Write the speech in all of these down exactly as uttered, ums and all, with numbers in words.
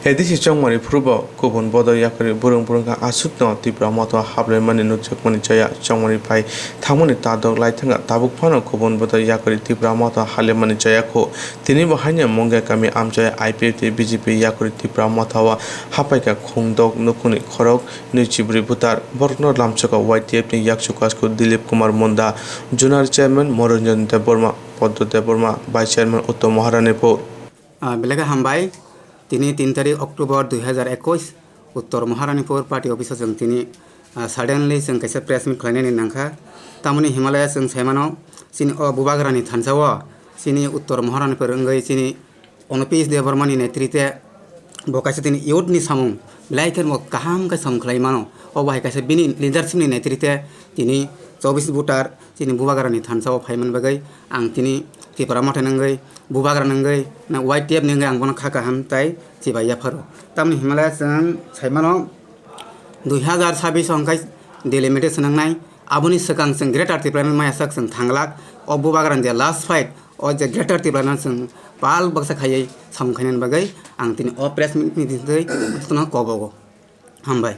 A D C chongmani phuru bo kubun bodol yakarwi burung burung kha aswkno Tipra motha haplaimani nukjakmani chaya chongmani pai thangmani tadok lai thangkha, tabuk phano kubun bodol yakarwi Tipra motha halaimani chaya kho. Tini bo haino Mungia kami amchaya I P F T B J P yakarwi Tipra motha o hapaikha khungdok nukhungni khorok nwichibrwi butar. Borokno lamsoka Y T F ni yakchu kasku Dilip Kumar Munda, Zonal Chairman Moranjan Debbarma, Poddo Debbarma, Vice Chairman Uttom Maharanipur. Ah, belai khe hambai. Tini tin tarik October dui hazar ekwis, Uttor Maharanipur party office o chwng tini, ah, suddenly chwng kaisa press meet khlainani nangkha. Tamoni Himalaya chwng saimano, chini o Bubagrani thansa o, chini Uttor Maharanipur wngwi chini Onopis Debbarmani netrite bo kaisa tini youth ni samung belai khe bo kaham khe samung khlai mano. O bahai kaisa bini leadership ni netrite tini chobis voter chini Bubagrani thansa o phaiman bagwi ang tini Tipra motha nangwi Bubagra nangwi na Y T F nangwi ang bono kha kaham tai chibai yapharo. Tamni himlaya chwng saimano dui hazar sabis o hwnkhe delimitation wngnai. Aboni swkang chwng Greater Tipraland maya sak chwng thanglak. O Bubagrani je last fight, o je Greater Tipraland chwng pal baksa khaiwi samung khainani bagwi ang tini o press meet ni bisingtwi jotono kobogo. Hambai.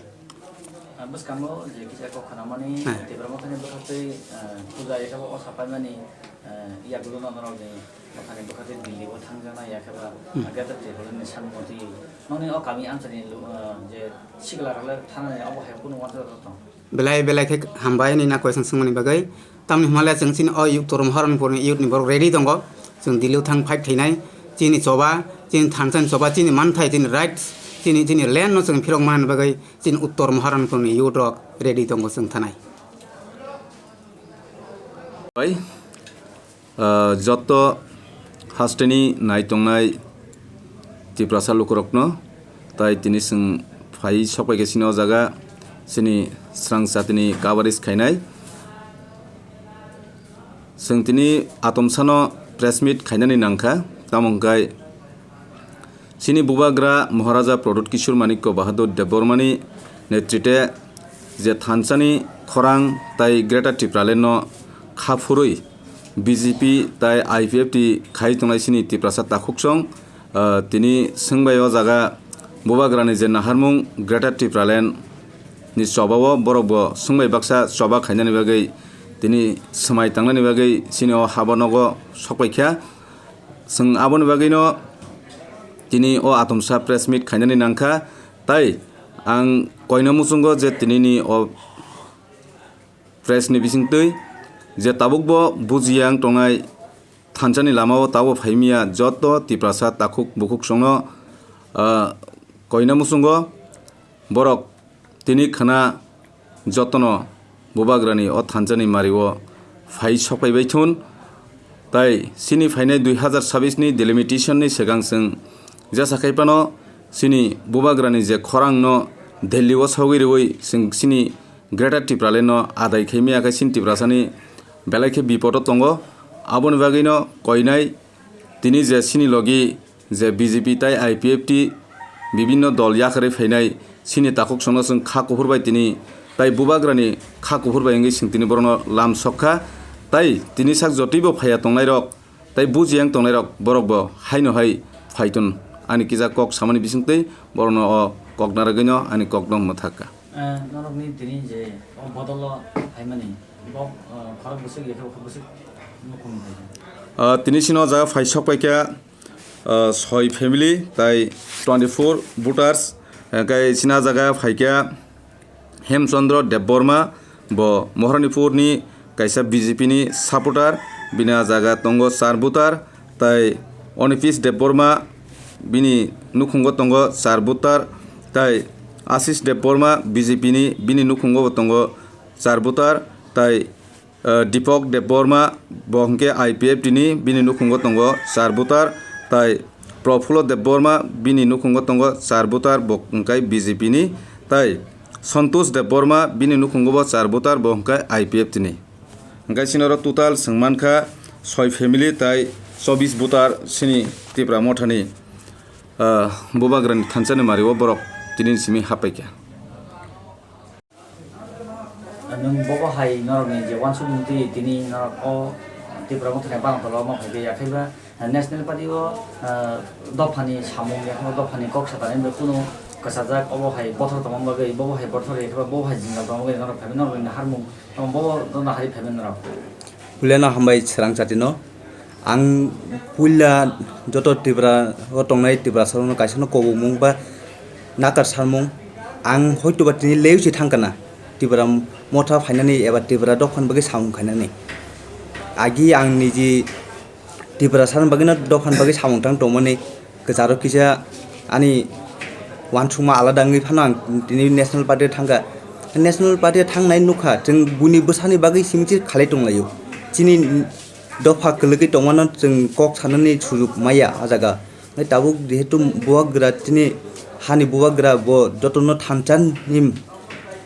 Ah, bwskango je kisa kok khanamani, eh, Tipra mothani bwkhaktwi, eh, puja yakhe bo o sapaimani, eh, yagulo no norok ni mothani bwkhaktwi Delhi o thangjaknai yakhe ba, hmm, Greater Tipraland ni samung twi. Nokni o kami amchani lu-, eh, je sikla rok le thanani abo hai kunu uansuk rok tong. Belai belai khe hambai nini na question swngmani bagwi. Tamni hwnba le chwng chini o youth Torom Haranpurni youth ni borok ready tongo. Chwng Delhi o thang fight khainai. Chini choba, chini thansa ni choba, chini manthai, chini rights, chini, chini land no chwng phirok manani bagwi chini Uttor Maharanpurni youth rok ready tongo chwng thanai. Bai. Ah, joto hasteni nai tongnai Tiprasa lukurokno, tai tini chwng phai sokpai khe chini o jaga chini srang chatini coverage khainai. Chwng tini atomsano press meet khainani nangkha, tamo hwnkhe chini bubagra Maharaja Pradyut Kishore Manikya Bahadur Debbarmani netrite je thansani khorang tai Greater Tipraland no kha phurwi B J P tai I P F T khai tongnai chini Tiprasa takhuksong, ah, tini swngbai o jaga bubagrani je naharmung Greater Tipraland ni choba o borok bo swngbai baksa choba khainani bagwi tini swmai tangnani bagwi chini o habo nogo sokpai kha. Chwng aboni bagwino tini o atomsa press meet khainani nangkha, tai ang koina muchungo je tinini o press ni bisingtwi je tabukbo bujiya wng tongnai thansani lamao tabo phaimiya joto Tiprasa takhuk bukhuksongno, ah, koina muchungo borok tini khwna jotono bubagrani o thansani mario phai sokpaibai thun. Tai chini phainai dui hazar sabis ni delimitation ni swkang chwng jesa khai phano chini bubagrani je khorang no Delhi o sogwi rwi chwng chini Greater Tipraland no adai khai maya khe chini Tiprasani belai khe bipot o tongo. Aboni bagwi no koinai tini je chini logi je B J P tai I P F T bibinno dol yakarwi phainai chini takhuksongno chwng kha kuphur bai tini tai bubagrani kha kuphur bai wngwi chwng tini borokno lam sok kha. Tai tini sak jotwibo phaiya tongnairok tai bujiya wng tongnairok borokbo haino hai phaiton ani kisa kok samani bisingtwi borokno o kok narwgwino ani kokno mwthak kha. Eh, norokni tini je o bodolo phaimani, bo, eh, khorok bwswk, yakhe bo khorok bwswk nukhung phaikha. Ah, tini chini o jaga phai sok paikha, ah, soi family tai twenty four voters, hwnkhe chini o jaga phaikha Hemchandra Debbarma, bo Maharanipurni kaisa B J P ni supporter, bini a jaga tongo char voter, tai Onipis Debbarma, bini nukhungo tongo char voter, tai Asis Debbarma, B J P ni, bini nukhungo bo tongo char voter, tai, eh, Deepak Debbarma, bo hwnkhe I P F T ni, bini nukhungo tongo char voter, tai Prafullo Debbarma, bini nukhungo tongo char voter, bo hwnkhe B J P ni, tai Santosh Debbarma, bini nukhungo bo char voter, bo hwnkhe I P F T ni. Hwnkhe chini oro total chwng mankha soi family tai chobis voter chini Tipra mothani, ah, bubagrani thansani mario borok tini simi hapaikha. Nwng bobo hai norokni je uansukmung twi tini norok o Tripura Motha ni bana tola omo phai khe, yakhe ba, eh, National Party o, eh, dophani samung, yakhe ba dophani kok satani bai kunu kwchajak, obo hai bothor tongma bagwi, bobo hai bothor, yakhe ba bobo hai jingjal tongma bagwi norok phaibai, norok ni harmung, tamo bobo norok hari phaibai norok. Puilano hambai Srang Chatino. Ang puila joto Tripura o tongnai Tiprasa rokno kaisa no kobokmung ba nakar sarmung. Ang hoitoba tini leusi thangkana Tripura Motha phainani eba Tripura dophani bagwi samung khainani. Agi ang niji Tiprasa ni bagwino dophani bagwi samung tang tongmani kwcharo kisa ani uansukma alada wngwi phano ang tini National Party o thangkha. National Party o thangnai nukha, chwng buini bwsani bagwi simi se khalai tonglaio. Chini dopha kwlwgwi tongmano chwng kok sanani sujuk maya a jaga. Hwnkhe tabuk jehetu bubagra chini hani bubagra bo jotono thansa ni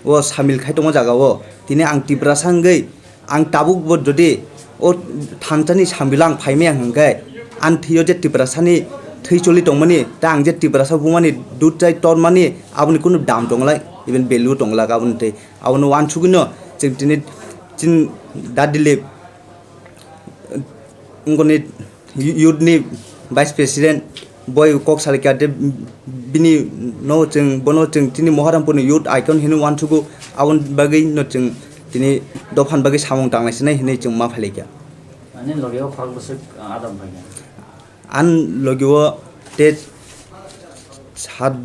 o samil khai tongma jaga o. Tini ang Tiprasa wngwi ang tabuk bo jodi o thansa ni samil ang phaimaya hwnkhe ang thwio je Tiprasa ni thwi choli tongmani tei ang je Tiprasa bumani dut chai tormani aboni kunu dam tonglai, even value tonglak aboni tei abono uansugwino chwng tini chini Da Dilip wngkoni youth ni vice president boi kok salaikha tei bini no chwng bono chwng tini Moharampur ni youth icon hinwi uansugo aboni bagwi no chwng tini dophani bagwi samung tanglai sinai hinwi chwng ma phailaikha. Ani logi o khorok bwswk adam phaikha? Ani logi o tei sat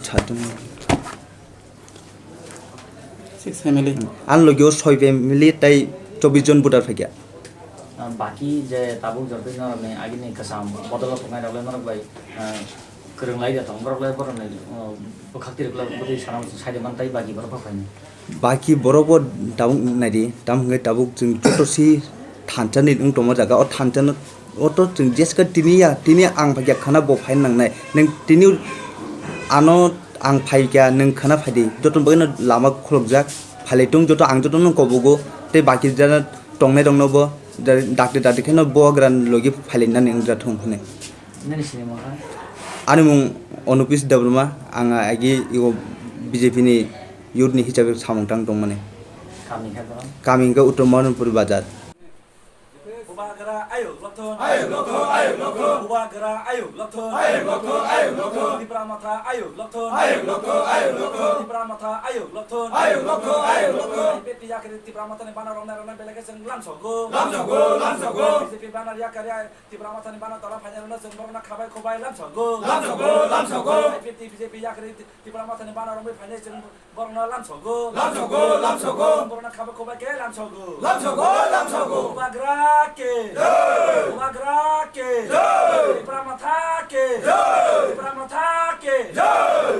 sat Six family. Ang logi o soi family tai chobbish jon voter phaikha. Ah, baki je tabuk jortoi norokni agini kwcham bodol tongnai rok le norok bai, ah, kwrwng lai de tong borok le borok ni, ah, bwkhak tirwk le bwtwi sana side man tai baki borok pha phaini. Baki borok bo tabuk nai di tam hwnkhe tabuk chwng joto si thansa ni wng tongma jaga o thansa no. Oto chwng jeska tini ya, tini ang phaikha khana bo phaina nangnai. Nwng tini ano ang phaikha, nwng khana phaidi. Jotoni bagwino lama khulukjak. Phailai tong joto ang jotono kobogo. Tei baki jana tongnai rokno bo da-, dakti dakti kheno bubagra logi phailainani wngjathung hwnwi. Nini sinimung kha? Ani mung Onupis Debbarma, ang agi igo B J P ni youth ni hisabe samung tang tongmani. Kami kha borok? Kami hwnkhe Uttor Mohanpur Bazar. Bubagra ayuk lokthon. Ayuk lokthon, ayuk lokthon. Bubagra ayuk lokthon. Ayuk lokthon, ayuk lokthon. Tipra Motha ayuk lokthon. Ayuk lokthon, ayuk lokthon. Tipra Motha ayuk lokthon. Ayuk lokthon, ayuk lokthon. B J P yakari Tipra Motha ni bana romnai romnai belai khe chwng lamsogo. Lamsogo, lamsogo. B J P bana yakari Tipra Motha ni bana tola phainai romnai chwng borokno khabai khobai lamsogo. Lamsogo, lamsogo. B J P yakari Tipra Motha ni bana romwi phainai chwng Borokno lamsogo. Lamsogo, lamsogo. Borokno khabai khobai khe lamsogo. Lamsogo, lamsogo. Bubagra ke. Jai. Bubagra ke. Jai. Tipra Motha ke. Jai. Tipra Motha ke. Jai.